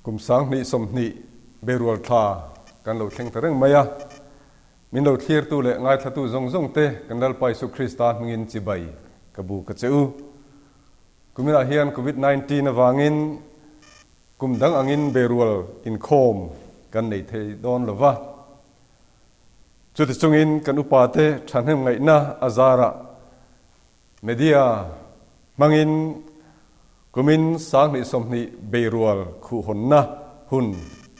Kum 2020 Berual thla kan lo thleng ta reng mai a, min lo thlirtu leh ngaithlatu zawng zawng te kan Lalpa Isu Krista hmingin chibai ka bu ka che u. Kuminah hian Covid 19 avangin kum dang angin Berual inkhawm kan nei thei dawn lo va. Chuti chungin kan upate thahnem ngaihna a zarah Media hmangin kumin 2020 Beirual khuhhawnna hun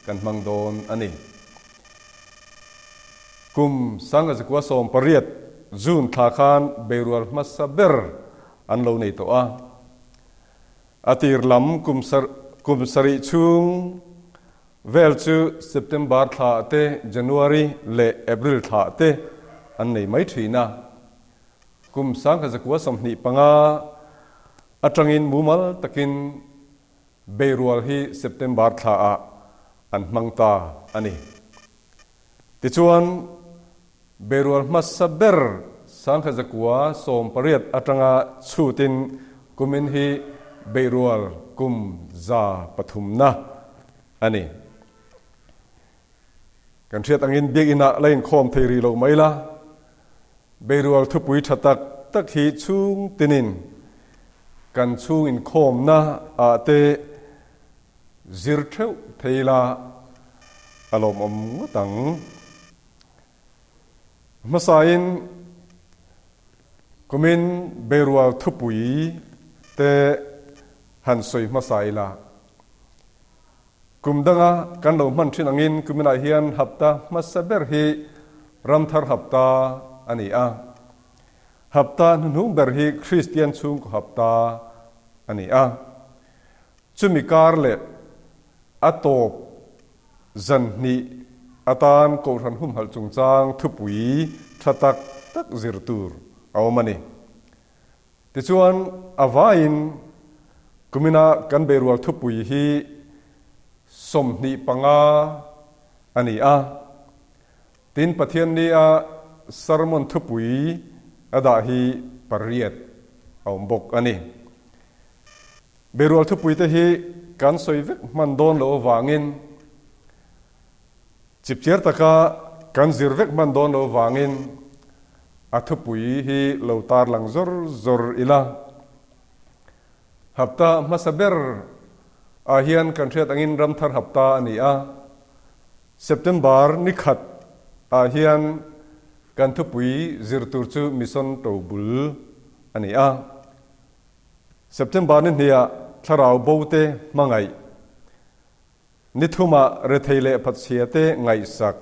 kan hmang dawn a ni. Kum 1918 June thla khan Beirual hmasa ber an lo nei tawh a. A tir lam kum kum sarih chhung vel chu September thla te, January leh April thla te an nei mai thin a. Kum 1925 atangin mumal takin Beirual hi September thla ah an hmang ta a ni. Tichuan, Beirual hmasa ber 1918 atanga chhutin kumin hi Beirual kum 300na a ni. Kan hriat angin biakinn ah la inkhawm thei rih lo mai la. Beirual thupui tha tak tak hi chhung tinin kan chhung inkhawmna ah te zir theuh thei la a lawmawm ngawt ang. Hmasain kumin Beirual thupui te han sawi hmasa ila. Kum danga kan lo hman thin angin kuminah hian hapta hmasa ber hi Ramthar hapta a ni a. Hapta hnuhnung ber hi Kristian chhungkaw hapta a ni a. Chumi kar leh a tawp zan hnih atan Kohhran humhalh chungchang thupui tha tak tak zir tur a awm a ni. Tichuan, a vaiin kumina kan Beirual thupui hi 25 a ni a. Tin, Pathiannia sermon thupui a dah hi pariat a awm bawk a ni. Beirual thupui te hi kan sawi vek hman dawn loh avangin Chipchiar taka kan zir vek hman dawn lo vangin a thupui hi lo tarlang zawr zawr ila. Hapta hmasa ber ah hian kan hriat angin Ramthar Hapta a ni a. September ni khat ah hian kan thupui zir tur chu Mission Tobul a ni a. September ni hniah Thlarau Bo te hmangaih. Ni thumah rethei leh phatchhia te ngaihsak,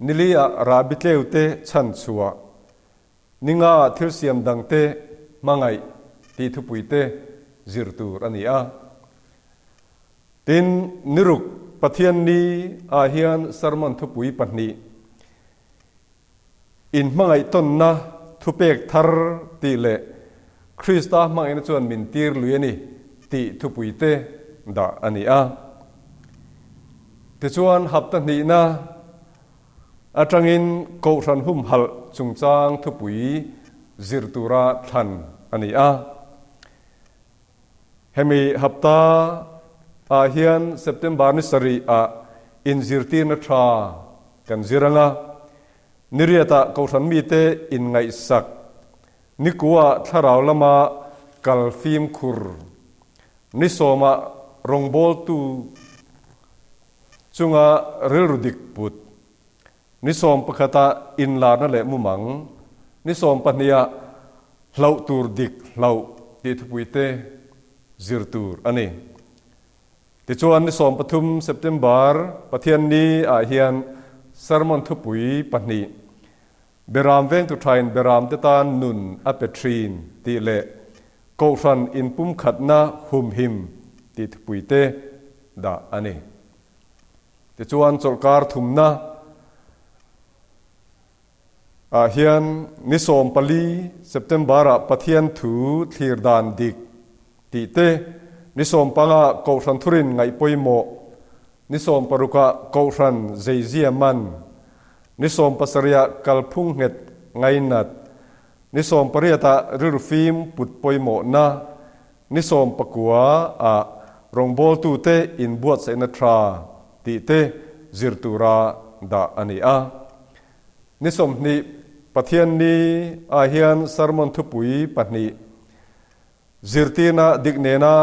ni liah rahbi tleu te chhan chhuah, ni ngaah thil siam dang te hmangaih tih thupui te zir tur a ni a. Tin, ni ruk Pathian ni ah hian sermon thupui pahnih, Inhmangaih tawnna thupek thar tih leh Krista hmangaihna chuan min tir lui a ni tih thupui te dah a ni a. Tichuan hapta hnihna atangin Kohhran humhalh chungchang thupui zir tura thlan a ni a. Hemi hapta ah hian September ni sarih ah inzirtirna tha kan zir anga, niriatah Kohhran mite inngaihsak, nikuah thlarau lama kal fimkhur, ni sawmah rawngbawltu chunga rilru dik put, Ni 11ah inlarna leh mumang, ni 12ah hlauh tur dik hlauh tih thupuite zir tur a ni. Tichuan ni 13 September Pathianni ah hian sermon thupui pahnih, Beram vengtu thain beram te tan nun a pe thin tih leh Kohhran inpumkhatna humhim tih thupuite dah a ni. Tichuan chawlhkar thumna ah hian ni 14 September ah Pathian thu thlir dan dik tih te, ni 15 ah Kohhran thurin ngaih pawimawh, ni 16 ah Kohhran zeizia man, ni 17 ah kalphung nghet ngainat, ni 18 ah rilru fim put pawimawhna, ni 19 ah. Rawngbawltute inbuatsaihna tha tih te zir tura dah a ni a. Ni 20 Pathianni ah hian sermon thupui pahnih zirtirna dik nena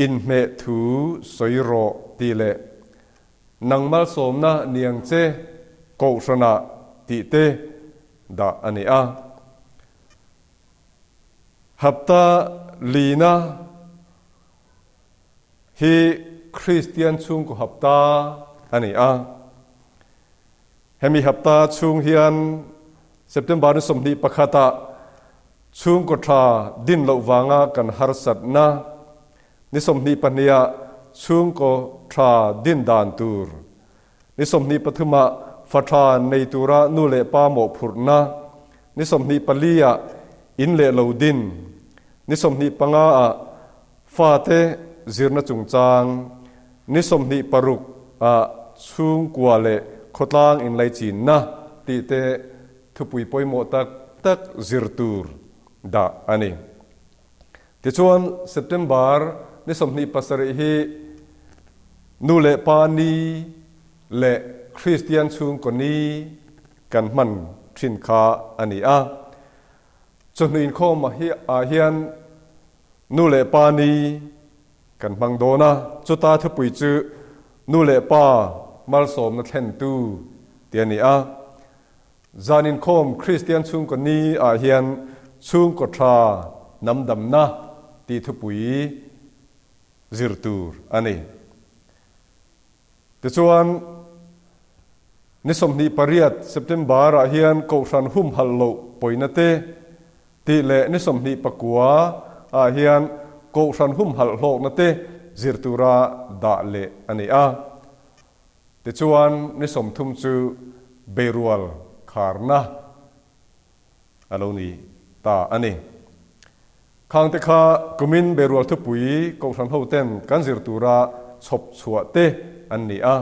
inhmeh thu sawi rawh tih leh Nang malsawmna niang che Kohhranah tih te dah a ni a. Hapta lina hi Kristian chhungkaw hapta a ni a. Hemi hapta chhung hian September ni 21 ah chhungkaw tha din loh vanga kan harsatna, ni 22 ah chhungkaw tha din dan tur, ni 23 ah fa tha nei tura nu leh pa mawhphurhna, ni 24 ah in leh lo din, ni 25 ah fate zirna chungchang, ni 26 ah chhungkua leh khawtlang inlaichinna tih te thupui pawimawh tak tak zir tur dah a ni. Tichuan, September ni 27 hi Nu leh Pa Ni leh Kristian Chhungkaw Ni kan hman thin kha a ni a. Chawhnu inkhawm ah hian Nu leh Pa Ni kan hmang dawn a, chuta thupui chu Nu leh Pa malsawmna thlentu tih a ni a. Zan inkhawm Kristian chhungkaw ni ah hian chhungkaw tha hnam damna tih thupui zir tur a ni. Tichuan, ni 28 September ah hian Kohhran humhalh loh pawina te tih leh ni 29 ah hian Kohhran humhalh hlawkna te zir tura dah leh a ni a. Tichuan, ni 30 chu beirual kharna a lo ni ta a ni. Khangte kha kumin beirual thupui Kohhran hoten kan zir tura chhawp chhuah te an ni a.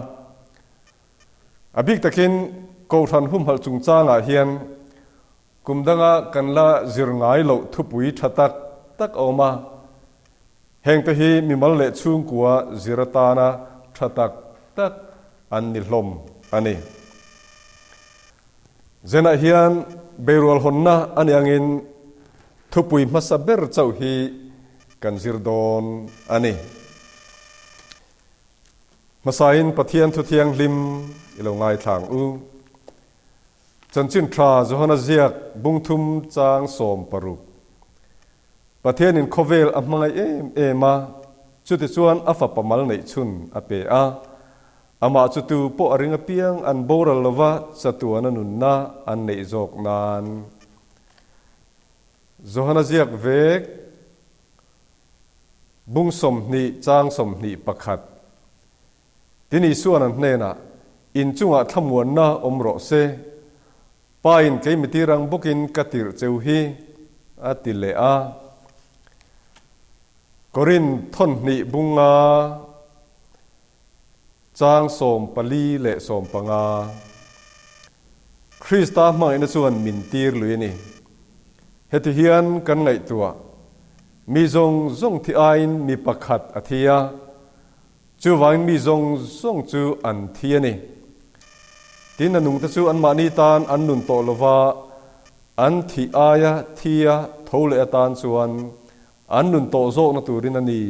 A bik takin Kohhran humhalh chungchangah hian kum danga kan la zir ngai loh thupui tha tak tak a awm a. Hengte hi mimal leh chhungkua zir atana tha tak tak an ni hlawm a ni. Zenah hian beirual hawnna a ni angin thupui hmasa ber chauh hi kan zir dawn a ni. Hmasain Pathian thu thianghlim i lo ngaithlang u. Chanchin tha Johana ziak bungthum chang 16. Pathianin khawvel a hmangaih em em a, chutichuan a fapa mal neih chhun a pe a. Amah chu tu pawh a ring apiang an boral lova chatuana nunna an neih zawk nan. Johana ziak vek bung 20 chang 21. Tin Isuan an hnenah, In chungah thlamuanna awm rawh se. Pa in kei mi tirang bawkin ka tirh cheu hi, a ti leh a. Korin thawn hnih bunga chang 14 leh 15. Krista hmangaihna chuan min tir lui a ni. Heti hian kan ngaihtuah, Mi zawng zawng thi aiin mi pakhat a thi a, chuvangin mi zawng zawng chu an thi a ni. Tin a nungte chu anmahni tan an nun tawh lova, an thih aia thia tho leh atan chuan an nun tawh zawkna turin a ni,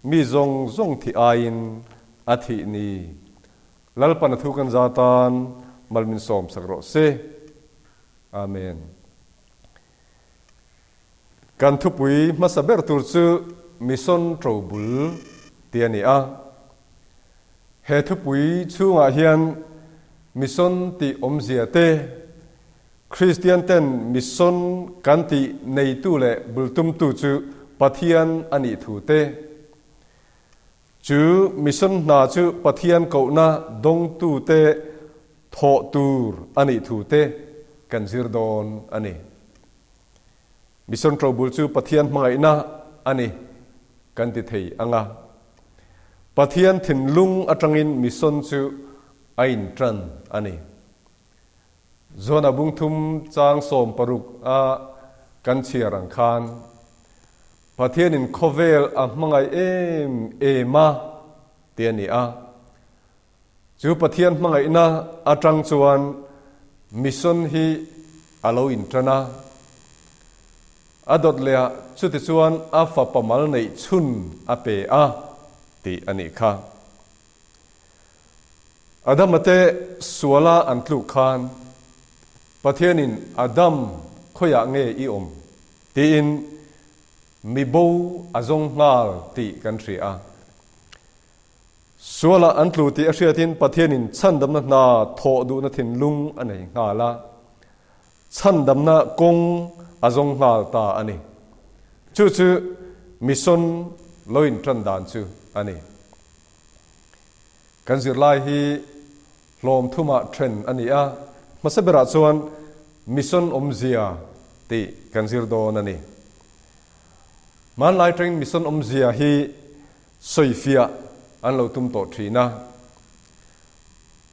mi zawng zawng thih aiin a thih ni. Lalpan a thu kan za tan mal min sawm sak rawh se. Amen. Kan thupui hmasa ber tur chu Mission Ṭobul tih a ni a. He thupui chhungah hian Mission tih awmzia te, Kristian ten Mission kan tih neitu leh bultumtu chu Pathian a nih thu te, chu Mission hna chu Pathian kohna dawngtute thawh tur a nih thu te kan zir dawn a ni. Mission ṭobul chu Pathian hmangaihna a ni kan ti thei ang a. Pathian thinlung aṭangin mission chu a inṭan a ni. Johna bungthum chang 16 a kan chhiar ang khan. Pathianin khawvel a hmangaih em em a ti a ni a. Chu Pathian hmangaihna atang chuan mission hi a lo intan a. A dawt leh ah chutichuan a fapa mal neih chhun a pe a tih a nih kha. Adama te suala an tluk khan Pathianin Adam khawiah nge i awm tiin mi bo a zawng nghal tih kan hria a. Suala an tlu tih a hriatin Pathianin chhandamna hna thawh duhna thinlung a nei nghal a. Chhandamna kawng a zawng nghal ta a ni. Chu chu mission lo intan dan chu a ni. Kan zirlai hi hlawm thumah then a ni a, hmasa berah chuan mission awmzia tih kan zir dawn a ni. Hmanlai tangin mission awmzia hi sawifiah an lo tum tawh thin a.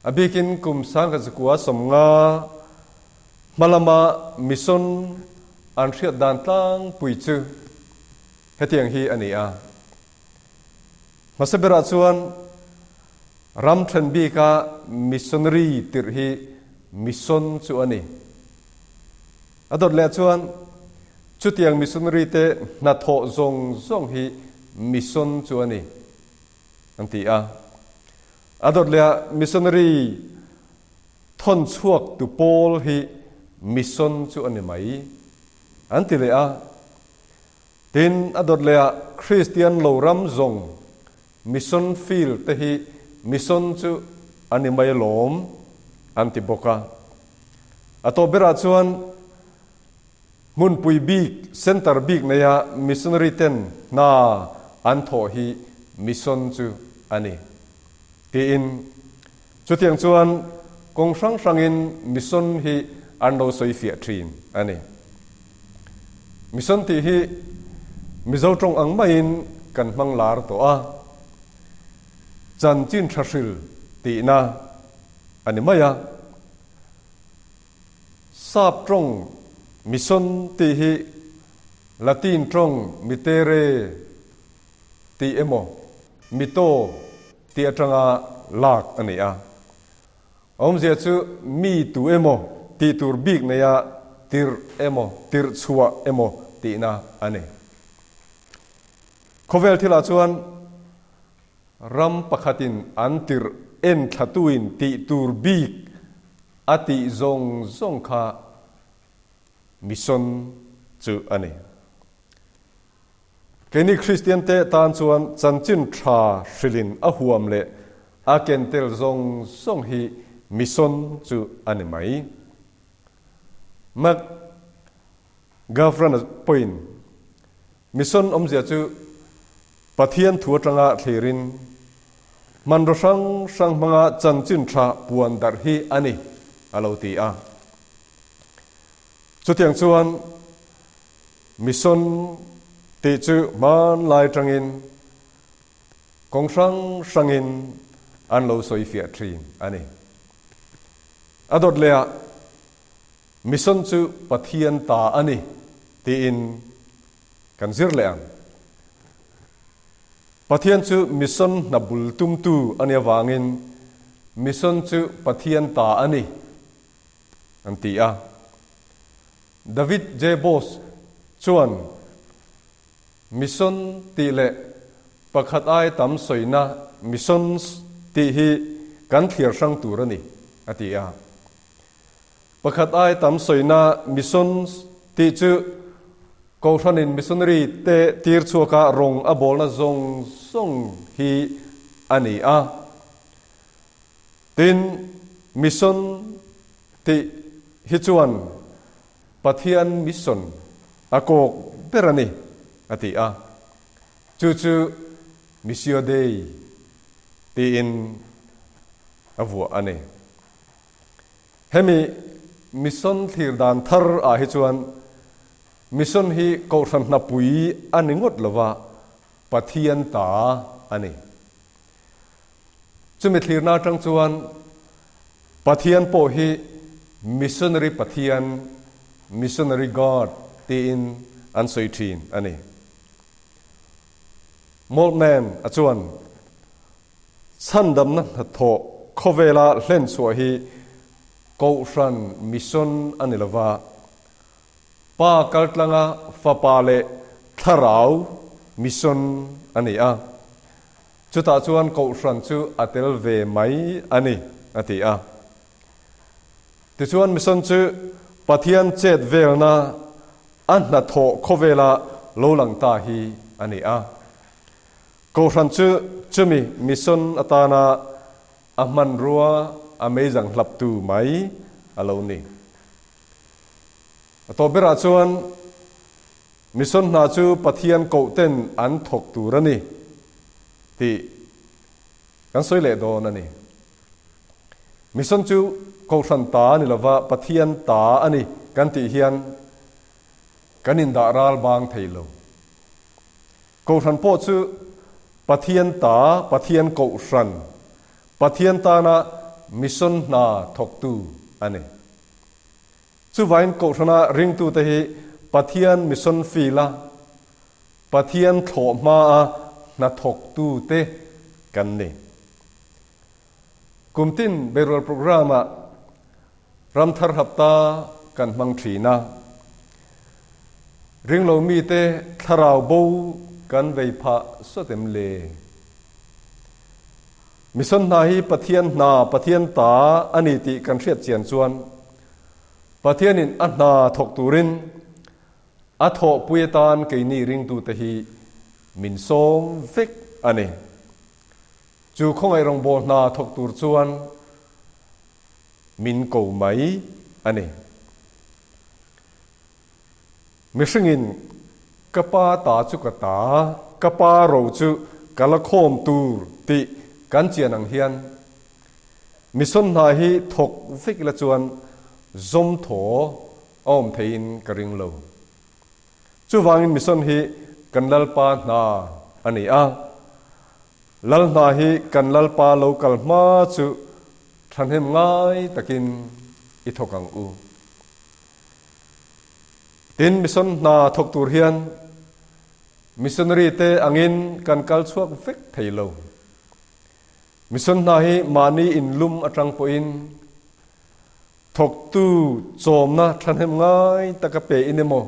A bikin kum 1900 hma lama mission an hriat dan tlangpui chu hetiang hi a ni a. Hmasa berah chuan ram then bika missionary tirh hi mission chu a ni. A dawt leh chuan chutiang missionary te hnathawh zawng zawng hi mission chu a ni an ti a. A dawt leh ah missionary thawn chhuak tu pawl hi mission chu a ni mai an ti leh a. Tin, a dawt leh ah Kristian lo ram zawng mission field te hi mission chu a ni mai alawm an ti bawk a. A tawp berah chuan hmunpui bik, center bik neia missionary ten hna an thawh hi mission chu a ni tiin chutiang chuan kawng hrang hrangin mission hi an lo sawi fiah thin a ni. Mission tih hi Mizo tawng ang maiin kan hmang lar tawh a, chanchin tha hril tihna a ni mai a. Sap tawng mission tih hi Latin tawng mitere tih emaw mito tih atanga lak a ni a. Awmzia chu mi tu emaw tih tur bik neia tirh emaw tirh chhuah emaw tihna a ni. Khawvel thilah chuan ram pakhatin an tirh en thlatuin tih tur bik a tih zawng zawng kha mission chu a ni. Keini Kristiante tan chuan chanchin tha hrilhin a huam leh a ken tel zawng zawng hi mission chu a ni mai. Mac Gavran-a pawhin mission awmzia chu Pathian thu atanga thlirin hmanraw hrang hrang hmanga chanchin tha puan darh hi a ni, a lo ti a. Chutiang chuan Mission tih chu hmanlai tangin kawng hrang hrangin an lo sawi fiah thin a ni. A dawt leh ah mission chu Pathian ta a ni tiin kan zir leh ang. Pathian chu mission hna bul tumtu a nih avangin mission chu Pathian ta a ni an ti a. David J. Bose chuan Mission tih leh pakhat ai tam sawina missions tih hi kan thliar hrang tur a ni, a ti a. Pakhat ai tam sawina missions tih chu Kohhranin missionary te tir chhuaka rawng a bawlna zawng zawng hi a ni a. Tin, mission tih hi chuan Pathian mission a kawk ber a ni, a ti a. Chu chu Missio Dei tiin a vuah a ni. Hemi mission thlir dan thar ah hi chuan mission hi Kohhran hnapui a ni ngawt lova, Pathian ta a ni. Chumi thlirna atang chuan Pathian pawh hi Missionary Pathian, Missionary God, tiin an sawi thin a ni. Moltmann a chuan chhandamna hnathawh khawvela hlen chhuah hi Kohhran mission a ni lova, Pa kaltlanga Fapa leh Thlarau mission a ni a, chutah chuan Kohhran chu a tel ve mai a ni, a ti a. Tichuan mission chu Pathian chet velna a hnathawh khawvela lo lang ta hi a ni a. Kohhran chu chumi mission atana a hmanrua a meizang hlaptu mai a lo ni. A tawp berah chuan mission hna chu Pathian kohten an thawk tur a ni tih kan sawi leh dawn a ni. Mission chu Kohhran ta a ni lova, Pathian ta a ni kan tih hian kan indah ral bang thei lo. Kohhran pawh chu Pathian ta, Pathian Kohhran, Pathian tana mission hna thawktu a ni. Chuvain Kohhrana ringtute hi Pathian mission field-a Pathian thlawh hmaa hna thawktute kan ni. Kum tin Berual Programme-ah Ramthar Hapta kan hmang thin a. Ringlo mite thlarau bo kan vei phah sawt em le? Mission hna hi Pathian hna, Pathian ta a ni tih kan hriat chian chuan Pathianin a hna thawk turin A thawhpui atan keini ringtute hi min sawm vek a ni. Chu khawngaih rawngbâwl hna thawk tûr chuan min ko mai a ni. Mihringin ka pa ta chu ka ta, ka pa ro chu ka la khâwm tûr tih kan chian ang hian mission hna hi thawk vek ila chuan zawm thaw a awm theiin ka ring lo. Chuvangin mission hi kan Lalpa hna a ni a. Lal hna hi kan Lalpa lo kal hma chu thahnem ngai takin i thawk ang u. Tin, mission hna thawk tur hian missionary te angin kan kal chhuak vek thei lo. Mission hna hi mahni inlum atang pawhin Thawktu chawmna thahnem ngai taka pe in emaw,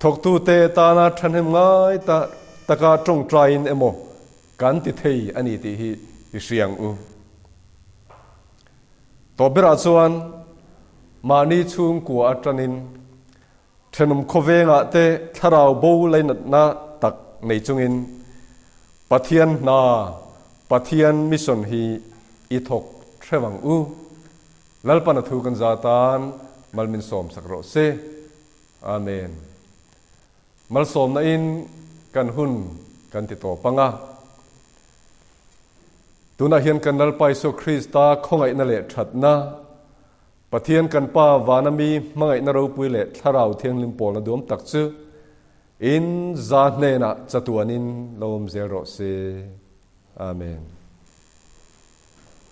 thawktute tana thahnem ngai taka tawngtaiin emaw kan ti thei a ni tih hi i hria ang u. Tawp berah chuan mahni chhungkua atanin thenawm khawvengah te thlarau bo lainatna tak nei chungin Pathian hna, Pathian mission hi i thawk hreuh ang u. Lalpan a thu kan za tan mal min sawm sak rawh se. Amen. Malsawmna in kan hun kan ti tawp ang a. Tunah hian kan Lalpa Isua Krista khawngaihna leh thatna, Pathian kan Pa vana mi hmangaihna ropui leh Thlarau Thianghlim pawlna duam tak chu in za hnenah chatuanin lo awm zel rawh se. Amen.